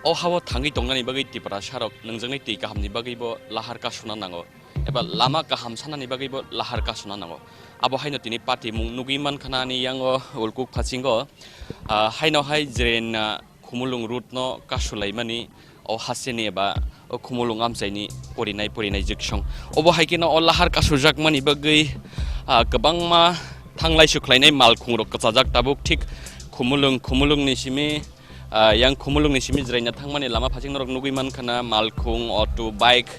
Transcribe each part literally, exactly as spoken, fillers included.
O hao thangwi tongnani bagwi Tiprasarok nungjaknai twi kahamni bagwibo lahar kasuna nango, eba lama kaham sanani bagwibo lahar kasuna nango. Abo haino tini patimung nugwi mankhanani yango Ulkuk Phasingo, ah, haino hai Jirena Khumulwng route no kasulaimani o hasteni eba o Khumulwng amchaini porinai porinai jwksong. Obo hai kheno o lahar kasujakmani bagwi, ah, kwbangma thanglai sukhlainai malkhungrok kwchajak tabuk thik Khumulwng, Khumulwngni simi, ah, yang Khumulwngni simi Jirena thangmani lama phasing norok nugwi mankha na, malkhung, auto, bike,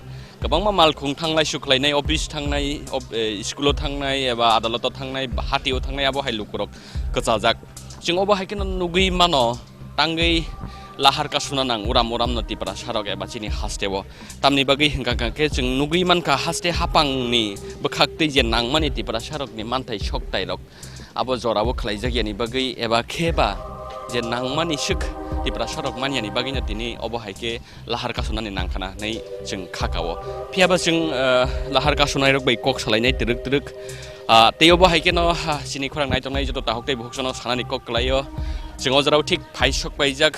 kwbangma malkhung thanglai sukhlainai, office thangnai, op-, eh, school-o thangnai eba adaloto thangnai, hatio thangnai, abo hai lukurok kwchajak. Chwng obo hai kheno nugwi mano, tangwi lahar kasuna nang uram uramno Tiprasarok eba chini hasteo. Tamni bagwi hwnkha hwnkha khe chwng nugwi mankha haste hapangni bwkhaktwi je nangmani Tiprasarokni manthai soktairok abo jorao khlaijak yani bagwi eba khe ba je nangmani swk Tiprasarok manyani bagwino tini obo hai khe lahar kasunani nangkhana hinwi chwng kha kao. Phiyaba chwng, eh, lahar kasunairok bai kok salainai twrwk twrwk. Ah, tei obo hai kheno, ah, chini khorang naitongnai joto tahuk tei bukhuksono sanani kok kwlaio. Chwng o jorao thik phai sok paijak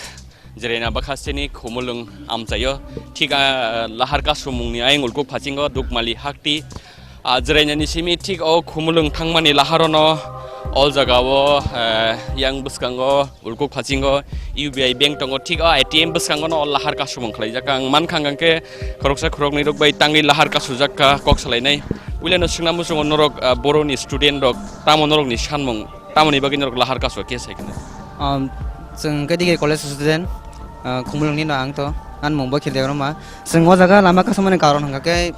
Jirena bwkhasteni Khumulwng amchaio. Thik, ah, lahar kasumungni ayang Ulkuk Phasingo Dukmali hakti. Ah, Jirenani simi thik o Khumulwng thangmani laharono o jagao, eh, yang bwskango Ulkuk Phasingo U B I bank tongo, thik o A T M bwskangono o lahar kasumung khlaijak. Ang mankha hwnkha khe khoroksa khoroknwi rok bai tangwi lahar kasujak kha kok salainai. Puilano swngna muchungo norok, ah, boroni student rok tamo norokni sanmung, tamoni bagwi norok lahar kasu khe sai khna? Um, chwng khe degree college student, ah, Khumulwngni no ang to, ang mung bo Khilde Roma. Chwng o jaga lama kasumani karon hwnkha khe,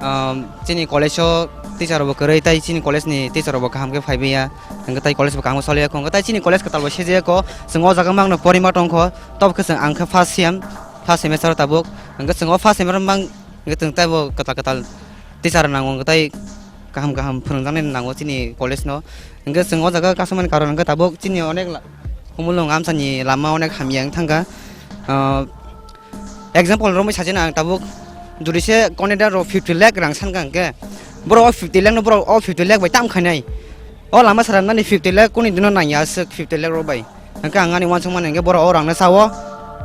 um, chini college o teacher rok bo kwrwi, tai chini college ni teacher rok bo kaham khe phaibai ya. Hwnkhe tai college bo kaham khe soliya kho, hwnkhe tai chini college kwtal bo sejaya kho, chwng o jaga mangno porima tongkho, tob khe chwng ang khe first sem, first semester o tabuk, hwnkhe chwng o first semester mang, hwnkhe chwng taibo kwtal kwtal teacher nango, hwnkhe tai kaham kaham phwrwngjaknai nango chini college no, hwnkhe chwng o jaga kasumani karon hwnkhe tabuk chini onek la-, Khumulwng amchani lama onek hamya wng thangkha, ah, Example romwi sajana ang tabuk, jodi se conductor rok fifty lakh rang sankha hwnkhe, borok o fifty lakh no borok o fifty lakh bai tam khainai. O lama saranmani fifty lakh kuni dino nangya aswk fifty lakh rok bai. Hwnkhe ang ani uansukmani hwnkhe borok o rangno sao,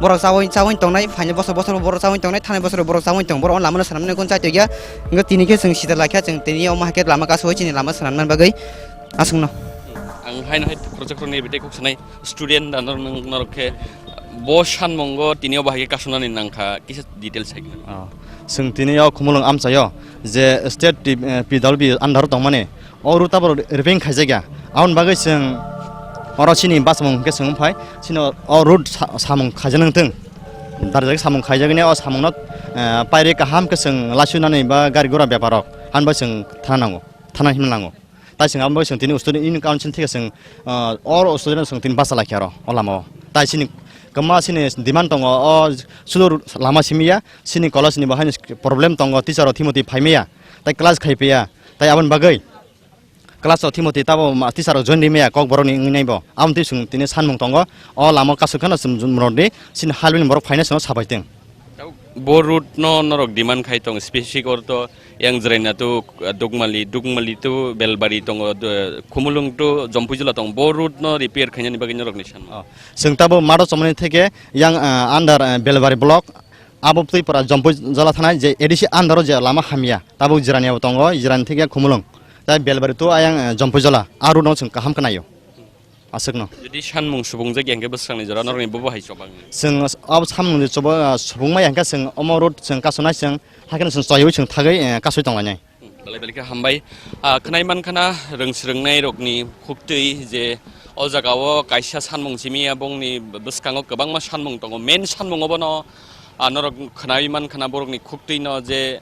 borok chaui chaui tongnai, phaini bosor bosor borok chaui tongnai, thani bosor borok chaui tong, borok o lamano saranmani kunu chaitokya. Hwnkhe tini khe chwng sida laikha, chwng tini omo hai khe lama kasui chini lama saranmani bagwi aswkno. Ang haino hai khoroksa khoroknwi bete kok sanai. Student da norok, norok khe bo sanmungo tini o bahai khe kasumnani nangkha, kisa details hai khna. Oh. Chwng tini o Khumulwng amchaio je state T-, eh, P W D under o tongmani o route abo ripeng khaijakya. Aboni bagwi chwng oro chini bachmung hwnkhe chwng phai chini o route sa-, samung khaijak nang thung. Darjak samung khaijak ni o samungno, eh, pairi kaham khe chwng laisu nani ba gari gura bepar rok han bai chwng thana nango, thana himna nango. Tai chwng abo chwng tini student union council thik chwng, ah, oro student chwng tini basa laikha aro o lama o. Tai chini kwma chini demand tongo o sulur lama simi ya, chini college ni bo haino problem tongo, teacher rok thimoti phai maya, tai class khai paya, tai aboni bagwi class rok thimoti tabo ma teacher rok join ri maya kok borok ni wngwi nai bo. Aboni twi chwng tini sanmung tongo o lama o kasuk kheno chwng morok di chini halbini borok phaina chwngno sabai tong. Bo route no norok demand khai tong, specific or to yang Jraina to, uh, Dukmali, Dukmali to Belbari tongo, do-, Khumulwng to Jompuijala tong. Bo route no repair khainani bagwi norok ni sanmung. Oh. Chwng tabo mado chomani theke yang, uh, under, uh, Belbari block abo twi pora Jompuijala thanai je A D C under o je lama hamya tabo Jrani abo tongo, Jrani theke Khumulwng. Tai Belbari to ayang, uh, Jompuijala a route no chwng kaham khnaio. Aswkno. Jodi sanmung subungjak ya hwnkhe bwskangnai jora norokni bobo hai chobangni. Chwng abo samungni choba, ah, subungma ya hwnkhe chwng omo road chwng kasonai chwng, haikhe chwng choiwi chwng thagwi, eh, kasoi tonglainai. Hmm, belai belai khe hambai. Ah, khwnai mankha na rwngsrwngnairokni khuktwi je o jagao kaisa sanmung simi ya bongni bwskango kwbangma sanmung tongo. Main sanmungo bono, ah, norok khwnai mankha na borokni khuktwino je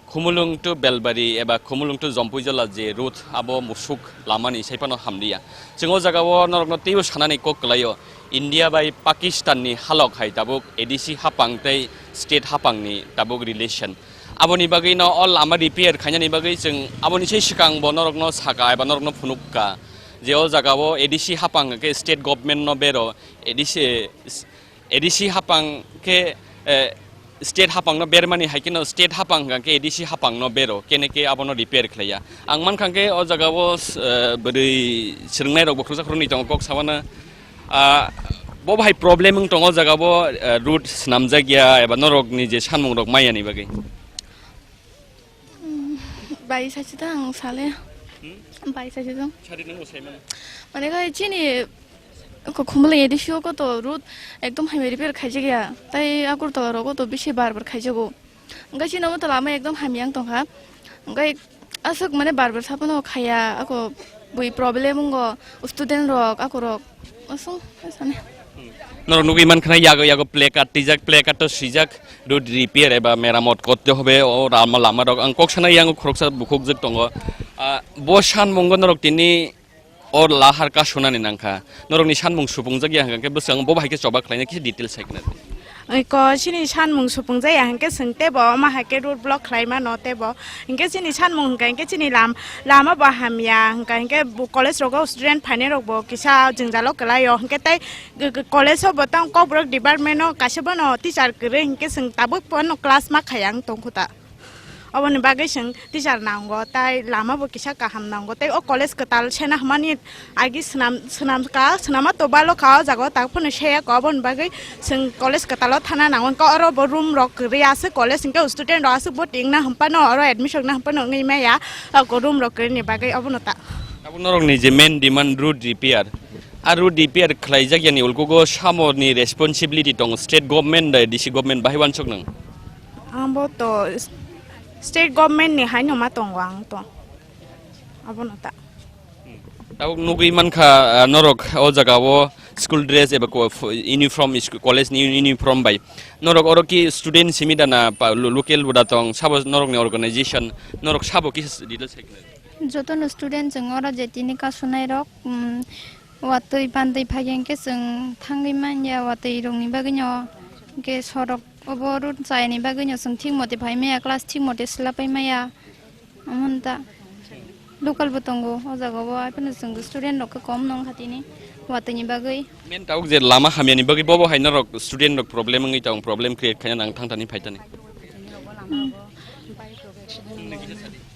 Khumulwng to Belbari eba Khumulwng to Jompuijala je road abo musuk lamani sai phano hamliya. Chwng o jagao norokno teibo sanani kok kwlaio, India bai Pakistan ni halok hai tabuk A D C hapang tei state hapang ni tabuk relation. Aboni bagwi no o lama repair khainani bagwi chwng aboni sai swkang bo norokno saka eba norokno phunukka je o jagao A D C hapang khe state government no bero A D C A D C hapang khe, eh, state hapang no bermani hai kheno state hapang hwnkha khe A D C hapang no bero, kene khe abono repair khlaiya. Ang mankha khe o jagao, eh, bwrwi swrwngnai rok bo khoroksa khoroknwi tongo kok sabana. Ah, Bo bahai problem wng tongo o jaga bo, eh, road swnamjak ya eba norok ni je sanmung rok maya ni bagwi? Bai sachi ta ang sale. Hmm? Bai sachi ta. Sadi nang bo sai mano. Mane khai chini ko khumulai edisio ko to road ekdom hai repair khaijak ya. Tai Agartala rogo to bisi bar bar khaijago. Hwnkhe chini omo to lama ekdom hamya wng tongkha. Hwnkhe aswk mane bar bar saphano khaya, ako bui problem wngo, student rok, ako rok. Aswk, aswk. Norok nugwi mankha na yago yago placard twijak, placard to swijak, road repair eba meramot korte hobe, o lama, lama rok. Ang kok sana yang khoroksa bukhukjak tongo. Ah, bo sanmungo norok tini o lahar ka sunani nangkha. Norokni sanmung supungjak ya hwnkhe bwskango bo bahai khe choba khlaina kisa details sai khna. Oi ko, chini sanmung supungjak ya hwnkhe chwng teibo omo hai khe road block khlai mano teibo. Hwnkhe chini sanmung hwnkha hwnkhe chini lam-, lama bo hamya hwnkha hwnkhe bo college rogo student phainai rok bo kisa jwngjalo kwlai o. Hwnkhe tei g-, g-, college o bo tang kokborok department o kaisa bono teacher kwrwi hwnkhe chwng tabuk bono class ma khaya wng tongkhu ta. Oboni bagwi chwng teacher nango, tai lama bo kisa kaham nango, tei o college kwtal sena hwnmani agi swnam, swnam ka, swnama to balo ka, o jaga o tak phano seya ko, oboni bagwi chwng college kwtalo thana nango, hwnkhe oro bo room rok kwrwi aswk college, hwnkhe student rok aswk bo tingna hwnphano, oro admission na hwnphano wngwi maya, o room rok kwrwini bagwi obono ta. Abo norokni je main demand road repair, a road repair khlaijak yani ulkugo samoni responsibility tongo, state government da D C government bahai uansuk nang? Ang bo to state government ni haino ma tongo ang to. Abono ta. Tabuk nugwi mankha, ah, norok o jaga o school dress eba ko-, f-, uniform, sku-, college ni uniform bai. Norok oro ki student simi da na pa-, lo-, local bo da tong, sabo norok ni organization, norok sabo ki s-, details hai khna? Jotono student chwng oro je tini kasunai rok, um, watwi bandwi phai hwnkhe chwng thangwi manya, watwi rokni bagwino hwnkhe sorok obo road chayani bagwino chwng thik mote phai maya, class thik mote swlapai maya, omo ta local bo tongo o jaga o, aphano chwng student rok khe kom nong kha tini watwini bagwi. Main tabuk je lama hamyani bagwi bobo hai norok student rok problem wngwi tong, problem create khaina nang thang thani phai thani.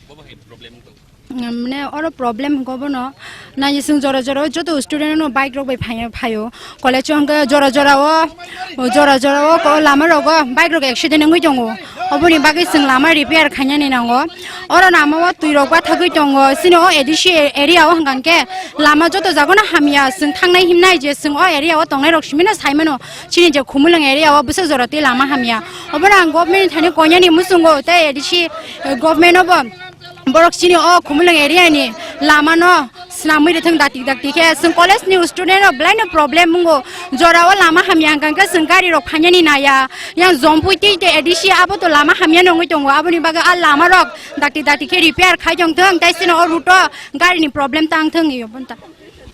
Bobo hai problem wng tong. Mane oro problem hwnkhe bono naising jora jora o joto student no bike rok bai phaio, phaio. College o hwnkhe jora jora o, jora jora o ko lama rogo bike rok accident wngwi tongo. Oboni bagwi chwng lama repair khainani nango. Oro lama o twi rok bathagwi tongo. Chini o A D C area o hwnkha hwnkhe lama joto jaga no hamya. Chwng thangnai himnai je chwng o area o tongnai rok simi no sai mano. Chini je Khumulwng area o bwswk jora tei lama hamya. Obono ang government ni thani koinani muchungo tei A D C government o bo borok chini o Khumulwng area ni lama no swnamwi rwthwng dakti dakti khe. Chwng college ni student rok belai no problem wngo. Jora o lama hamya hwnkha hwnkhe chwng gari rok phainani naya. Yang Jompui tei tei A D C abo to lama hamya no wngwi tongo. Aboni bagwi a lama rok dakti dakti khe repair khai tong thwng tei chini o route o gari ni problem tang thwng.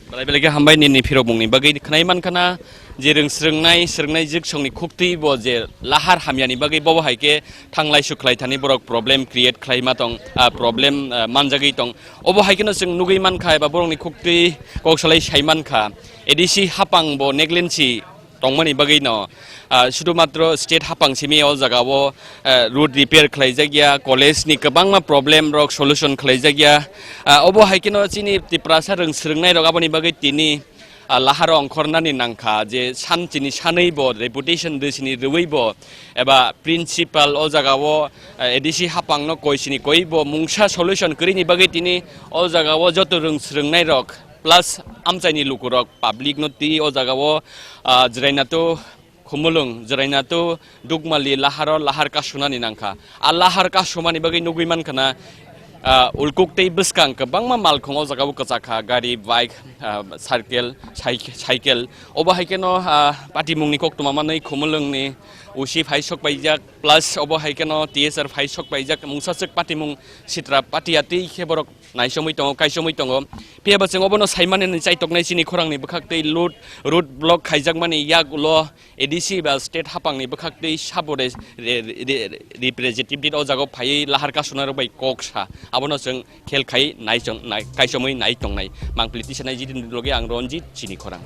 Belai belai khe hambai nini phirokmungni bagwi. Khwnai mankha na je rwng swrwngnai, swrwngnai jwksongni khuktwi bo je lahar hamyani bagwi bobo hai khe thanglai sukhlai thani borok problem create khlai ma tong, ah, problem, ah, manjagwi tong. Obo hai kheno chwng nugwi mankha eba borokni khuktwi kok salai sai mankha. A D C hapang bo negligence tongmani bagwi no, ah, sudhumatro state hapang simi o jaga o, ah, road repair khlaijak ya, college ni kwbangma problem rok solution khlaijak ya. Ah, obo hai kheno chini Tiprasa rwng swrwngnai rok aboni bagwi tini, ah, lahar ongkhornani nangkha je san chini sanwi bo reputation de sini rwui bo eba principal o jaga o, ah, A D C hapang no koi sini koi bo mungsa solution kwrwi ni bagwi tini o jaga o joto rwng swrwngnai rok plus amchaini lukurok public no twi o jaga o, ah, jwrainato Khumulwng, jwrainato Dukmali laharo lahar kasunani nangkha. A lahar kasumani bagwi nugwi mankha na, ah, ulkuk tei bwskang kwbangma malkhung o jaga o kwchakha, gari, bike, ah, circle, cyc-, cycle. Obo hai kheno, ah, patimungni koktwma manwi Khumulwngni O C phai sok paijak, plus obo hai kheno T S R phai sok paijak, mungsaswk patimung sitra patiya twi khe borok naichomwi tongo, kaichomwi tongo. Phiya bo chwng obono saimani ni chaitoknai chini khorangni bwkhak tei road, road block khaijakmani yak ulo A D C ba state hapangni bwkhak tei sabo re-, re-, re-, representative o jaga phaiwi lahar kasuna rok bai kok sa. Abono chwng khel khai naichong-, nai-, kaichomwi nai tongnai. Mangpili tisa nai jiti loge ang Ronjit chini khorang.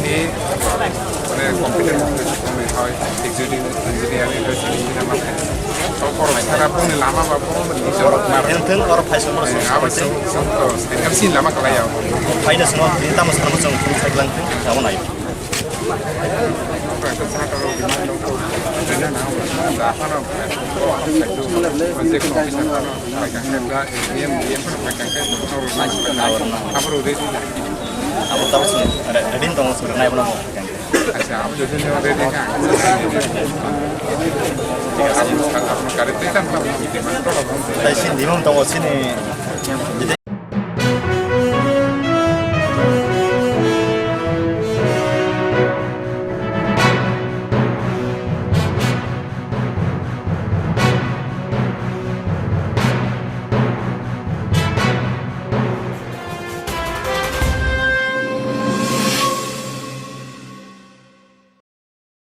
ni, mane, computer ni hai, executive engineer ni hai, sini sini nama. Kau kor mai sana pun ni lama ba pun ni jorok mar. Yang teng kor phai semua sih. Apa sih? Yang sini lama kalau ya. Phai na semua, ini tamu semua semua phai lang teng, kamu naik. Abo tabo sini, re-, ready tong sini, nai bono. Acha, abo jodi ni ready ka. Abo, abo kare te kan. Tai sini dimam tongo sini.